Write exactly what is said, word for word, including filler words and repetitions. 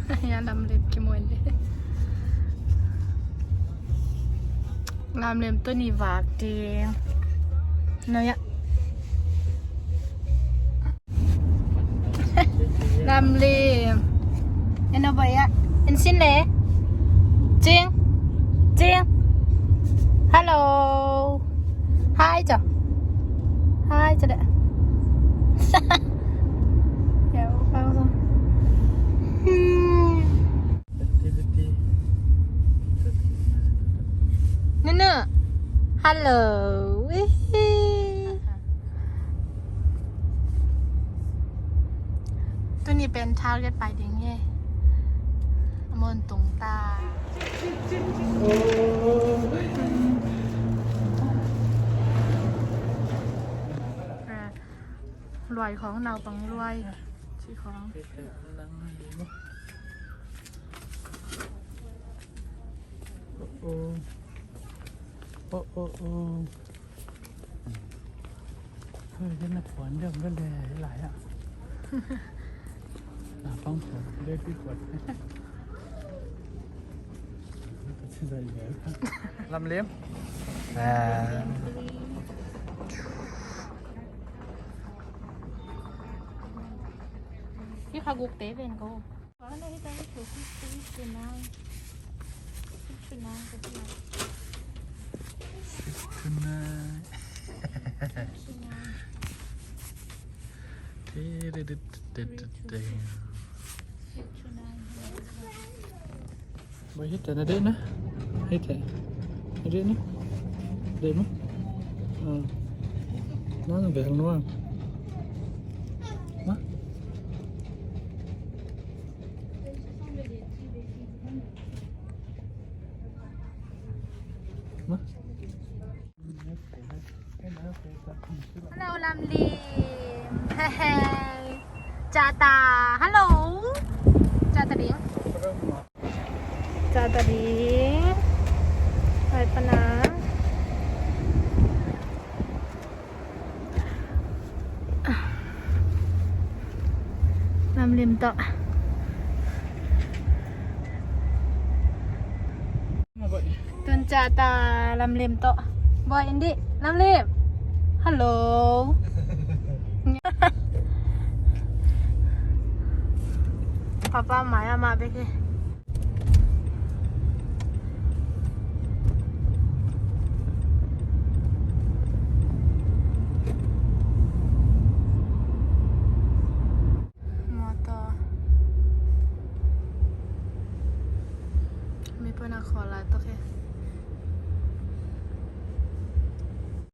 Ya, Lamlem kimuan de. Lamlem tuni vak ding. No ya. Lamlem. Eno ba ya. Ensin le. Cing. Cing. Hello. Hi cho. Hi cho de. Ya, Nunu. Hello. Tuni pen Target pai ding hi. A mun tung ta. Luai khong, naupang luai. Ci khong. Oh, oh, oh, oh. Oi, den na puan dem ga le lai a. Na pang puan de pi puan. Lamlem. Ah. Hi kha guk te ven ko. Six to nine. Six to nine. Six to nine. Bai, hita na deh na. Hita. Na deh na. Deh ma. Ah. Nang bel nuang. Ma. Ma. Hello, Lamlim. Hey, hey. Cata. Hello. Cata ding. Cata ding. Hai pana. Lamlim tawh. Tun Cata Lamlim tawh. Boy, indi, Lamlim. Hello. Papa mai a mah bek hi. Motor. Mi pun a khawl lai tawk hi.